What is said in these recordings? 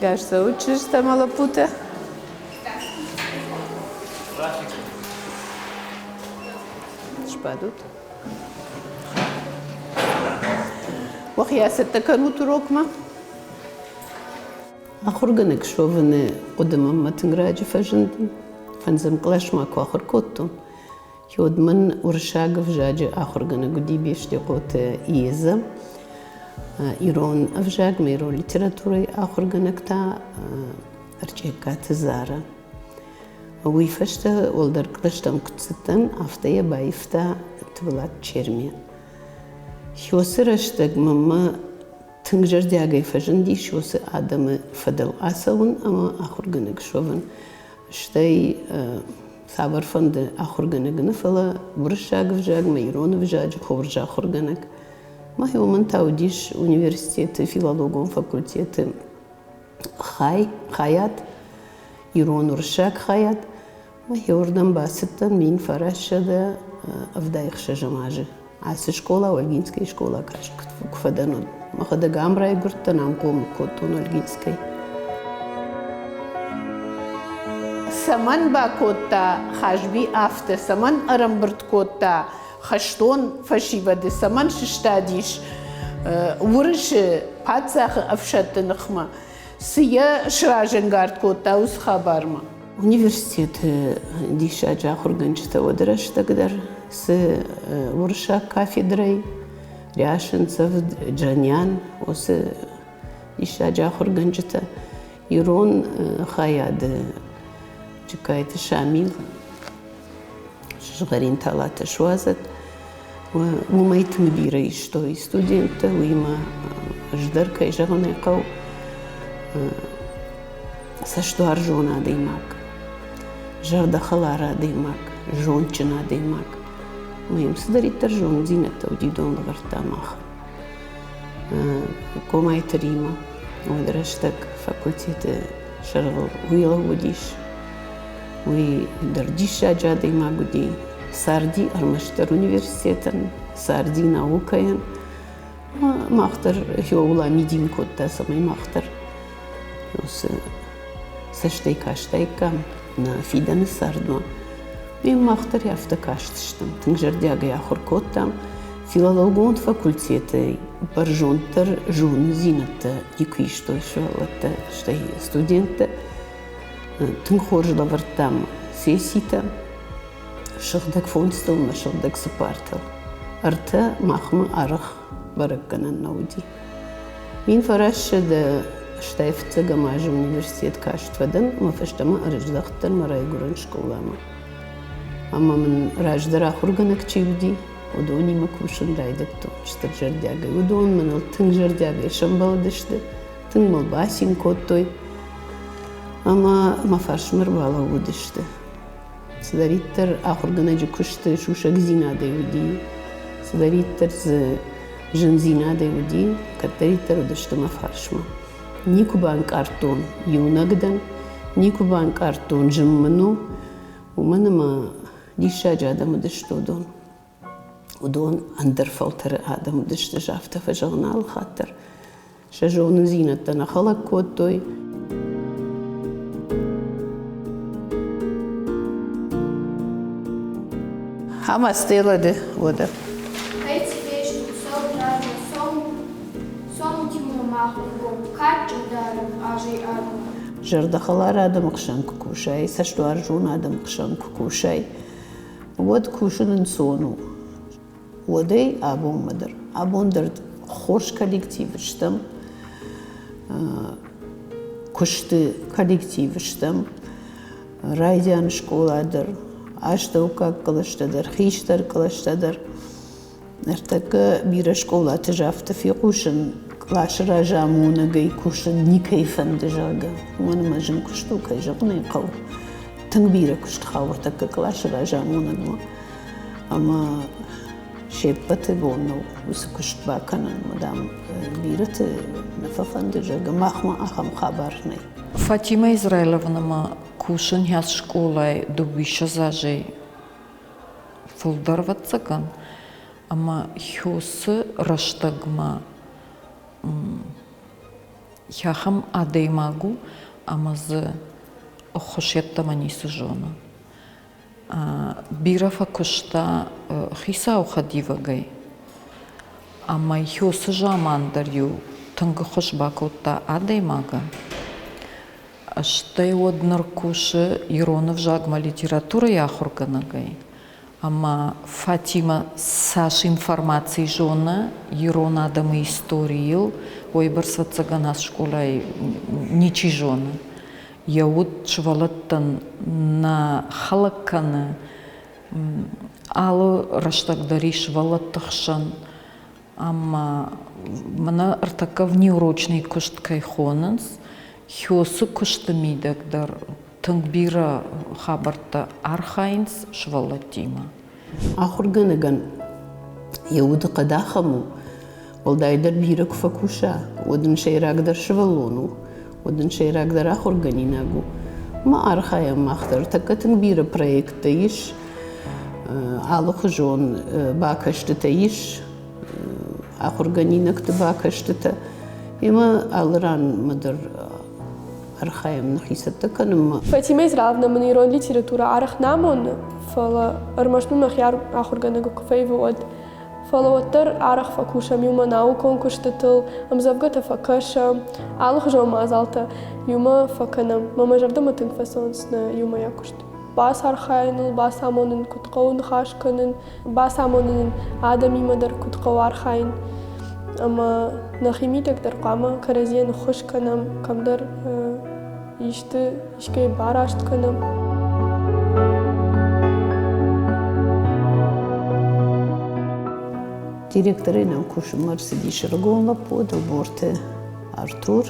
Гас цӕут, чызджытӕ ӕмӕ лӕппутӕ. Сбадут. Уӕхи ацӕттӕ кӕнут урокмӕ. Ахуыргӕнӕг суӕвыны хъуыды мӕнмӕ тынг раджы фӕзынд. Фӕндзӕм къласмӕ куы ахуыр кодтон, уӕд мын уырыссаг ӕвзаджы ахуыргӕнӕг уыди Бестехъоты Еза. Ирон ӕвзагмӕ, ирон литературӕйы ахуыргӕнӕг та Ӕрчъегкаты Зара. Уый фӕстӕ уӕлдӕр кълӕстӕм куы цыдтӕн, афтӕ йӕ баивта Тыбылаты Чермен. Уыцы рӕстӕг мӕнмӕ тынг зӕрдиагӕй фӕзындис уыцы адӕмы фӕдыл ацӕуын ӕмӕ ахуыргӕнӕг суӕвын. Стӕй цавӕрфӕнды ахуыргӕнӕг нӕ, фӕлӕ уырыссаг ӕвзагмӕ, ирон ӕвзаджы хорз ахуыргӕнӕг. Мӕхи уымӕн та уыдис университеты филологон факультеты хай, хайад, ирон-уырыссаг хайад. Мӕхи уырдӕм бацыдтӕн 1976 азы. Ацы скъола, Ольгинскӕйы скъола каст куы фӕдӕн, уӕд. Мӕхӕдӕг ам райгуырдтӕн, ам хъомыл кодтон Ольгинскӕй. Цӕмӕн бакодта Хазби афтӕ, цӕмӕн ӕрӕмбырд кодта хӕстон фӕсивӕды, цӕмӕн сыстадис Уырысы паддзахы ӕфсӕдты ныхмӕ, цы йӕ сразӕнгард кодта уыцы хабармӕ? Университеты диссаджы ахуыргӕнджытӕ уӕды рӕстӕг дӕр цы уырыссаг кафедрӕйы Ряшенцев, Джанян, уыцы диссаджы ахуыргӕнджытӕ, ирон хайады Джыккайты Шамил, сызгъӕрин талатӕ суадзӕд. Уымӕй тынг бирӕ истой студенттӕ, уыимӕ ӕз дӕр, кӕй зӕгъын ӕй хъӕуы, цӕстуарзон адӕймаг, зӕрдӕхӕлар адӕймаг, зондджын адӕймаг. Ӕмӕ йӕм цыдӕриддӕр зонддзинӕдтӕ уыди, уыдон лӕвӕрдта махӕн. Къомайты Римӕ уӕды рӕстӕг факультеты сӕргъыл уый лӕууыдис. Уый дӕр диссаджы адӕймаг уыди. Царди ӕрмӕстдӕр университетӕн, царди наукӕйӕн. Мах дӕр Хеула мидин кодта, цӕмӕй мах дӕр уыцы цӕстӕй кастаиккам нӕ фидӕны цардмӕ. Мах дӕр афтӕ кастыстӕм, тынг зӕрдиагӕй ахуыр кодтам. Филологон факультеты бӕрзонддӕр зонындзинӕдтӕ никуы истой сывӕллӕттӕ, стӕй студенттӕ. Тынг хорз лӕвӕрдтам сесситӕ сыгъдӕг фондзтыл ӕмӕ сыгъдӕг цыппартыл. Ӕртӕ махмӕ арӕх бӕрӕггӕнӕн нӕ уыди. 1985 фыццӕгӕм азы университет каст фӕдӕн ӕмӕ фӕстӕмӕ ӕрыздӕхтӕн мӕ райгуырӕн скъоламӕ. Ӕмӕ мын раздӕр ахуыргӕнӕг чи уыди, уыдонимӕ кусын райдыдтон стыр зӕрдиагӕй. Уыдон мыныл тынг зӕрдиагӕй сӕмбӕлдысты, тынг мыл бацин кодтой ӕмӕ мӕ фарсмӕ ӕрбалӕууыдысты. Цыдӕриддӕр ахуыргӕнӕджы куысты сусӕгдзинадӕй уыди, цыдӕриддӕр дзы зындзинадӕй уыди, кӕддӕриддӕр уыдысты мӕ фарсмӕ. Никуы банкъардтон иунӕг дӕн, никуы банкъардтон зын мын у, уымӕн ӕмӕ диссаджы адӕм уыдысты уыдон. Уыдон ӕндӕр фӕлтӕры адӕм уыдысты, афтӕ фӕзӕгъын алы хатт дӕр. Сӕ зонындзинӕдтӕ нӕ хӕлӕг кодтой. Ӕмӕ стелады уӕдӕ. Зӕрдӕхӕлар адӕмы хсӕн куы кусай, цӕстуарзон адӕмы хсӕн куы кусай, уӕд кусын ӕнцон у. Уӕдӕй абонмӕ дӕр. Абон дӕр хорз коллектив стӕм, куысты коллектив стӕм, райдиан скъола дӕр, астӕуккаг кълӕстӕ дӕр, хистӕр кълӕстӕ дӕр. Ныртӕккӕ бирӕ скъолаты афтӕ фехъусын, къласы разамонӕгӕй кусын никӕй фӕнды, зӕгъгӕ. Уымӕн ӕмӕ зын куыст у, кӕй зӕгъын ӕй хъӕуы. Тынг бирӕ куыст хауы ӕртӕккӕ къласы разамонӕгмӕ. Ӕмӕ се ппӕты бон нӕу уыцы куыст бакӕнын. Дам, бирӕты нӕ фӕфӕнды, зӕгъгӕ, махмӕ ахӕм хабар нӕй. Фатимӕ Израиловнамӕ кусын хӕс скъолайы дыууиссӕдз азӕй фылдӕр, ӕвӕццӕгӕн, ӕмӕ хёсы рӕстӕгмӕ. Ахӕм адӕймаг у, ӕмӕ дзы ӕххуыс йеддӕмӕ ницы зоны. Бирӕ фӕкуыста хицауы хӕдивӕгӕй ӕмӕ уыцы заман дӕр-иу тынг ӕххуыс бакодта адӕймагӕн. Стӕй уӕд ныр кусы ирон ӕвзагмӕ литературӕйы ахуыргӕнӕгӕй ӕмӕ Фатимӕ цас информаци зоны ирон адӕмы историйыл, уыйбӕрц, ӕвӕццӕгӕн, ацы скъолайы ничи зоны. Йӕ уд сывӕллӕттӕн нӕ хӕлӕг кӕны, алы рӕстӕг дӕр ис сывӕллӕтты хсӕн. Ӕмӕ мӕнӕ ӕртӕккӕ внеурочный куыст кӕй хонынц, уыцы куысты мидӕг дӕр тынг бирӕ хабӕрттӕ архайынц сывӕллӕттимӕ. Ахуыргӕнӕгӕн йӕ удыхъӕд ахӕм у, уӕлдайдӕр бирӕ куы фӕкуса, уӕд ын сӕйрагдӕр сывӕллон у, уӕд ын сӕйрагдӕр ахуыргӕнинаг у. Ма архайӕм мах дӕр. Тӕккӕ тынг бирӕ проекттӕ ис, алыхуызон бакӕстытӕ ис, ахуыргӕнинӕгты бакӕстытӕ. Ӕмӕ алы ранмӕ дӕр архайӕм нӕхи цӕттӕ кӕнынмӕ. Фатимӕ Израиловна мын ирон литературӕ арӕх нӕ амоны, фӕлӕ ӕрмӕст мын мӕхи ахуыргӕнӕг куы фӕивы, уӕд. Фӕлӕ уӕддӕр арӕх фӕкусӕм иумӕ наукон куыстытыл, ӕмдзӕвгӕтӕ фӕкӕсӕм, алыхуызон мадзалтӕ иумӕ фӕкӕнӕм. Мӕ мӕ зӕрдӕмӕ тынг фӕцӕуынц нӕ иумӕйаг куыст. Бацархайыныл, бацамонын, куыд хъӕуы ныхас кӕнын, бацамонын адӕмимӕ дӕр куыд хъӕуы архайын. Ӕмӕ нӕхи мидӕг дӕр хъуамӕ кӕрӕдзийӕн ӕххуыс кӕнӕм, кӕмдӕр исты искӕй бараст кӕнӕм. Директорӕй нӕм кусынмӕ ӕрцыдис ӕрыгон лӕппу Дылборты Артур.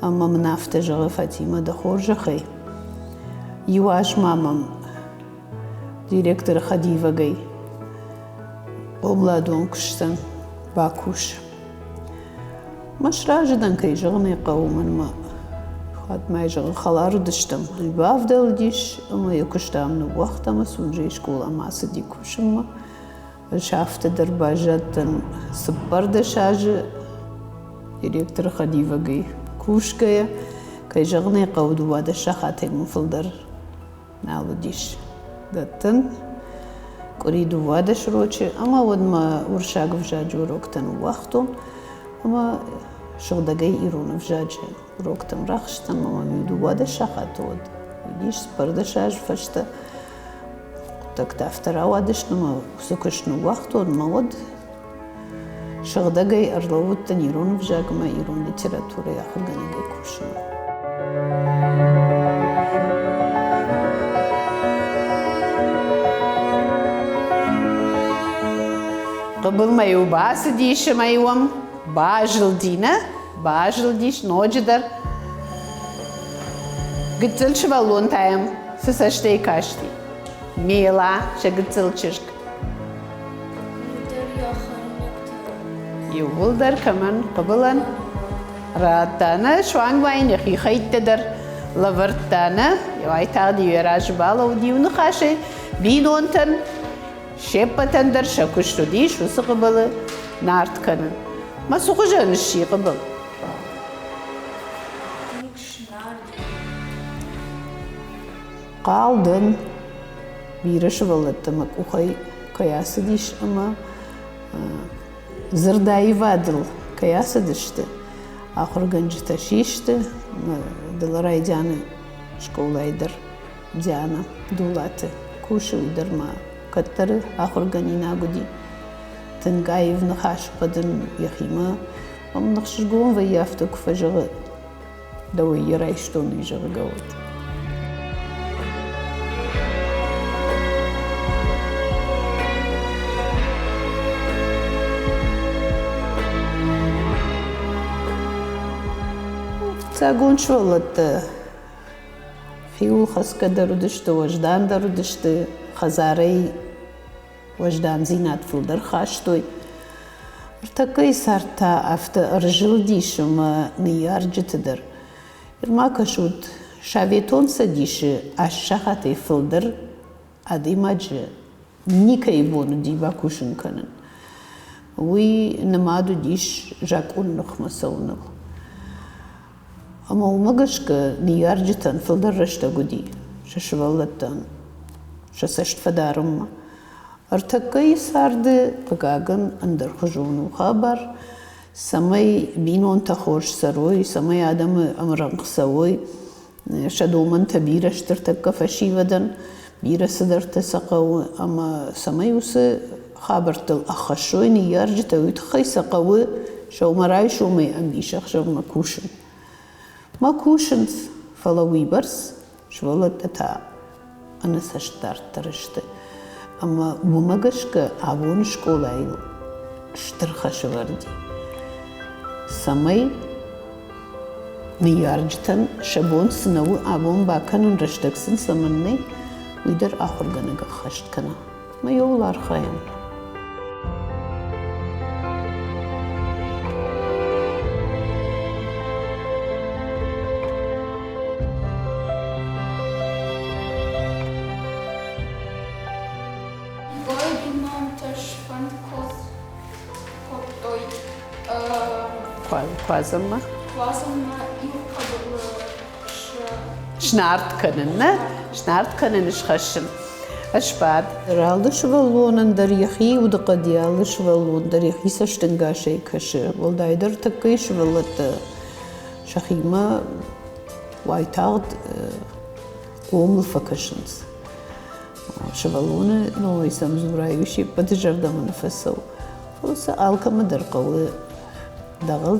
Ӕмӕ мын афтӕ зӕгъы, Фатимӕ, дӕ хорзӕхӕй, иу аз ма мӕм директоры хӕдивӕгӕй хъомыладон куыстӕн бакус. Мӕ сразы дӕн, кӕй зӕгъын ӕй хъӕуы, мӕнмӕ хатт-ма зӕгъын, хӕлар уыдыстӕм. Бавдӕлдис ӕмӕ йӕ куыст ам ныууагъта ӕмӕ Сунжӕйы скъоламӕ ацыди кусынмӕ. Ӕз афтӕ дӕр баззадтӕн 14 азы директоры хӕдивӕгӕй кусгӕйӕ. Кӕй зӕгъын ӕй хъӕуы, 12 сахатӕй мын фылдӕр нал уыдис дӕттын. Къуыри 12 урочы ӕмӕ уӕд мӕ уырыссаг ӕвзаджы уроктӕ ныууагътон ӕмӕ сыгъдӕгӕй ирон ӕвзаджы уроктӕм рахызтӕн ӕмӕ мӕм 12 сахаты уӕд уыдис 14 азы фӕстӕ хъуыддӕгтӕ афтӕ рауадысты ӕмӕ уыцы куыст ныууагътон ӕмӕ уӕд сыгъдӕгӕй ӕрлӕууыдтӕн ирон ӕвзагмӕ, ирон литературӕйы ахуыргӕнӕгӕй кусынмӕ. Хъыбылмӕ-иу бацыдис ӕмӕ-иу ӕм базылди, нӕ? Базылдис ноджыдӕр. Гыццыл сывӕллон та йӕм цы цӕстӕй касти? Мела, сӕ гыццыл чызг. Иууылдӕр кӕмӕн хъыбылӕн радта нӕ, суанг ма йын йӕхи хӕйттӕ дӕр лӕвӕрдта нӕ. Уайтагъд-иу йӕ разы балӕууыд иу ныхасӕй бинонтӕн се ппӕтӕн дӕр сӕ куыст уыдис уыцы хъыбылы нард кӕнын. Мӕ цы хуызӕн сси хъыбыл? Хъал дӕн, бирӕ сывӕллӕттӕ мӕ къухӕй кӕй ацыдис ӕмӕ дзырдаивадыл кӕй ацыдысты, ахуыргӕнджытӕ систы, дӕлӕ райдианы скъолайы дӕр Диана Дулаты кусы, уый дӕр ма кӕддӕры ахуыргӕнинаг уыди. Тынг аив ныхас хъӕдын йӕхимӕ. Мӕм ӕхсызгон вӕййы афтӕ куы фӕзӕгъы, дӕуӕй йӕ райстон, уый зӕгъгӕ, уӕд. Фыццагон сывӕллӕттӕ хиуылхӕцгӕ дӕр уыдысты, уӕздан дӕр уыдысты, хӕдзарӕй уӕздандзинад фылдӕр хастой. Ӕртӕккӕйы цард та афтӕ ӕрзылдис ӕмӕ ныййарджыты дӕр. Ныр-ма кӕсут, Советон Цӕдисы аст сахатӕй фылдӕр адӕймаджы никӕй бон уыди бакусын кӕнын. Уый нымад уыдис закъоны ныхмӕ цӕуыныл. Ӕмӕ уымӕ гӕсгӕ ныййарджытӕн фылдӕр рӕстӕг уыди сӕ сывӕллӕттӕн сӕ цӕст фӕдарынмӕ. Ӕртӕккӕйы царды, хъыгагӕн, ӕндӕрхуызон у хабар, цӕмӕй бинонтӕ хорз цӕрой, цӕмӕй адӕмы ӕмрӕнхъ цӕуой, сӕ домӕнтӕ бирӕ стыртӕккӕ фӕсивӕдӕн, бирӕ цыдӕртӕ сӕ хъӕуы ӕмӕ цӕмӕй уыцы хабӕрттыл ӕххӕссой ныййарджытӕ, уый тыххӕй сӕ хъӕуы сӕумӕрайсомӕй ӕмбисӕхсӕвмӕ кусын. Мӕ кусынц, фӕлӕ уыйбӕрц сывӕллӕттӕ та ӕнӕцӕстдарддӕр сты. Ӕмӕ уымӕ гӕсгӕ абоны скъолайыл стыр хӕс ӕвӕрд и, цӕмӕй ныййарджытӕн сӕ бон цы нӕ у абон бакӕнын, рӕстӕг сын цӕмӕн нӕй, уый дӕр ахуыргӕнӕг ӕххӕст кӕна. Мӕ ууыл архайӕм. Гой бинонтӕ сфӕнд кодтой Куадзӕнмӕ? Куадзӕнмӕ иу хъӕбулы Снарт кӕнын, нӕ? Снарт кӕнын, схӕссын. Ӕсбад. Алы сывӕллонӕн дӕр йӕхи удыхъӕд, алы сывӕллон дӕр йӕхи цӕстӕнгасӕй кӕсы. Уӕлдайдӕр тӕккӕйы сывӕллӕттӕ сӕхимӕ уайтагъд хъомыл фӕкӕсынц. Сывӕллоны номӕй сӕм дзурай, уый се ппӕты зӕрдӕмӕ нӕ фӕцӕуы. Фӕлӕ сӕ алкӕмӕ дӕр хъӕуы дӕгъӕл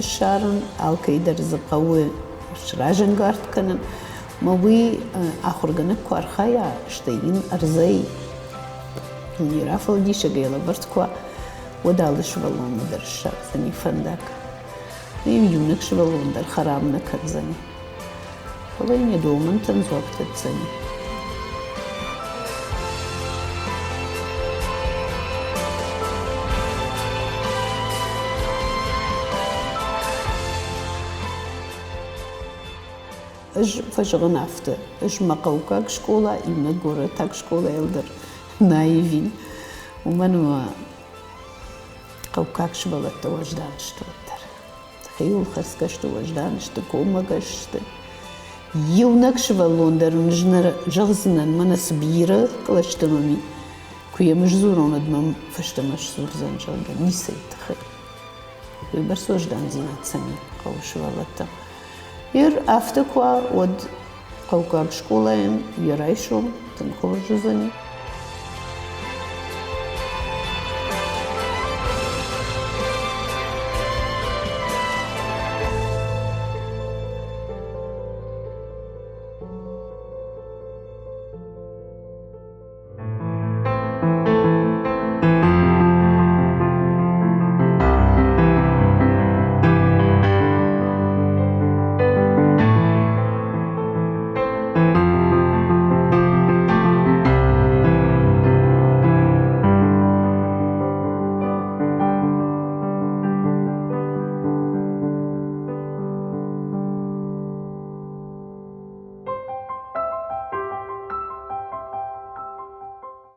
ссарын, алкӕй дӕр дзы хъӕуы сразӕнгард кӕнын. Мӕ уый ахуыргӕнӕг куы архайа, стӕй йын ӕрдзӕй дуне рафӕлдисӕгӕй лӕвӕрд куы уа, уӕд алы сывӕллонмӕ дӕр ссардзӕни фӕндаг. Иу иунӕг сывӕллон дӕр хӕрам нӕ кӕндзӕни. Фӕлӕ йын йӕ домӕнтӕн дзуапп дӕтдзӕни. Ӕз фӕзӕгъын афтӕ, ӕз мӕ хъӕуккаг скъола, иннӕ горӕтаг скъолайыл дӕр нӕ ивин, уымӕн ӕмӕ хъӕуккаг сывӕллӕттӕ уӕздан сты уӕддӕр. Хиуылхӕцгӕ сты, уӕздан сты, коммӕгӕс сты. Иунӕг сывӕллон дӕр ын зӕгъдзынӕн, мӕнӕ цы бирӕ кълӕсты мӕм и, куы йӕм сдзурон, уӕд мӕм фӕстӕмӕ сдзурдзӕн, зӕгъгӕ, ницӕй тыххӕй. Уыйбӕрц уӕздандзинад сӕм и хъӕуы сывӕллӕттӕм. Ер афтӕ куы уа, уӕд хъӕуккаг скъолайӕн йӕ райсом тынг хорз уыдзӕни.